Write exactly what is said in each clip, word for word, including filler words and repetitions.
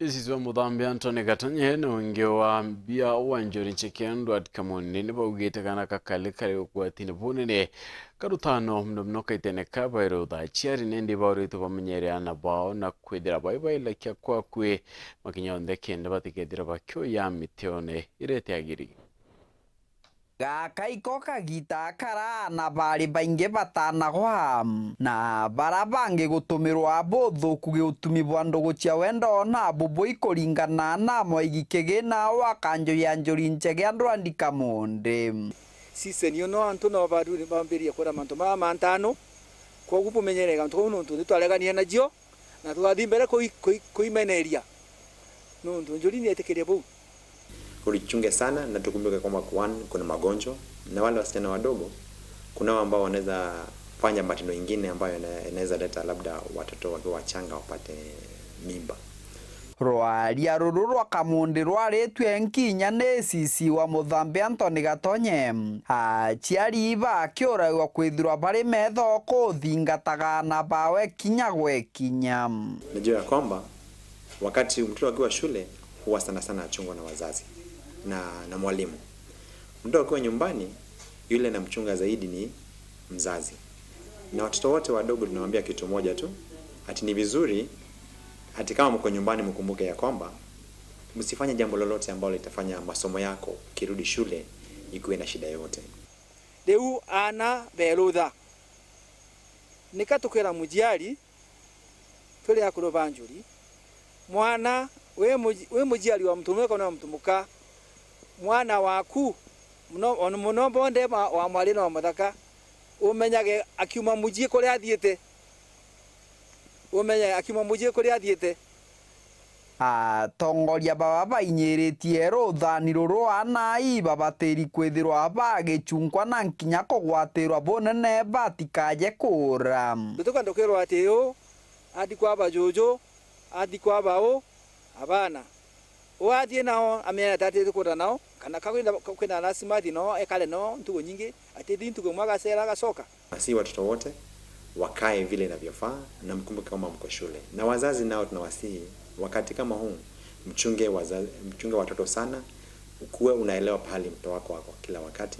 Icicwa Muthambi Anthony Gatonye na wingi wa mbia wa njuri ncheke Edward Kamundi ni baugite kana kakali kari ugwatini bunene karutano muno muno kaitene ka bairutha aciari nindi bauritwe bamenyere aana bao na kwithira bai bailakia kwakui makinya onthe kenda batikethira bakioya mitione iria itiagiri. Gaka iko kagita kara aana bari baingi batanagwa, na bara bangi gutumirwa buthuku giutumi bwa ndugu cia wendo na bubu ikuringana na mwaigi kigina wa kanjo ya njuri nchege Edward Kamundi. Season ino antu no baru-, bambiririe kwira mantu maya ma ntano, kwogu bumenyere gantu kau nontu nitwaregania nacio. Na tugathi mbere kui-, kui-, kuimeneria, nontu njuri nietikirie buu. Ulichunge sana na tukumbuke kwamba one, kuna magonjwa na wale wasichana wadogo, kunao ambao wanaweza fanya matendo ingine ambayo ina-, inaweza leta labda watoto wakiwa wachanga wapate mimba. Rwaria ruru rwa Kamundi rwaritue nkinya ni C C wa Muthambi Anthony Gatonye. Aciari bakiuragwa kwithirwa bari metho kuthingataga aana bawe kinya gwe kinya. Najua ya kwamba wakati mtoto akiwa shule huwa sana sana achungwa na wazazi na, na mwalimu. Mtoto akiwa nyumbani, yule namchunga zaidi ni mzazi. Na watoto wote wadogo tunawaambia kitu moja tu, ati ni vizuri, ati kama mko nyumbani mkumbuke ya kwamba msifanye jambo lolote ambalo litafanya masomo yako ukirudi shule ikuwe na shida yoyote. Riu aana berutha, nika tukwira muciari, turi akuru ba njuri, mwana wi muci-, wi muciari wa mutumuka kana wa mutumuka, mwana waku, muno, ona muno bonthe wa, wa mwari na wa muthaka, umenyage akiuma mucii kuria athiite, umenyage akiuma mucii kuria athiite. Atongoria baba bainyiritie ruthani ruru aana ii babatiri kwithirwa bagichunkwa na nkinya kugwatirwa bunene batikaje kuura. Tutuka ndukirwa ati uu athi kwa bajuju, athi kwa bau, abana. Uu athie nao amenye ati ati kwenda nao, kana ka kwina, ka kwina lazima athi nao, ekare nao ntuku nyingi, ati thi ntuku imwe agacera agacoka. Nasi watoto wote wakae vile inavyofaa, na mkumbuke kwamba mko shule. Na wazazi nao tunawasihi, wakati kama huu, mchunge waza-, mchunge watoto sana, ukuwe unaelewa pahali mtoto wako ako kila wakati.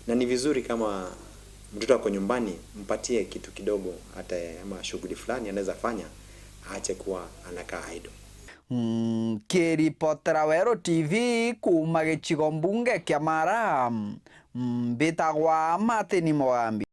Na ni vizuri kama mtoto ako nyumbani, mpatie kitu kidogo, hata ama shughuli fulani anaweza fanya, aache kuwa anakaa idle. Nkiripotera Weru T V kuuma gicigo mbunge kia Mara, mbitagwa Martin Mugambi.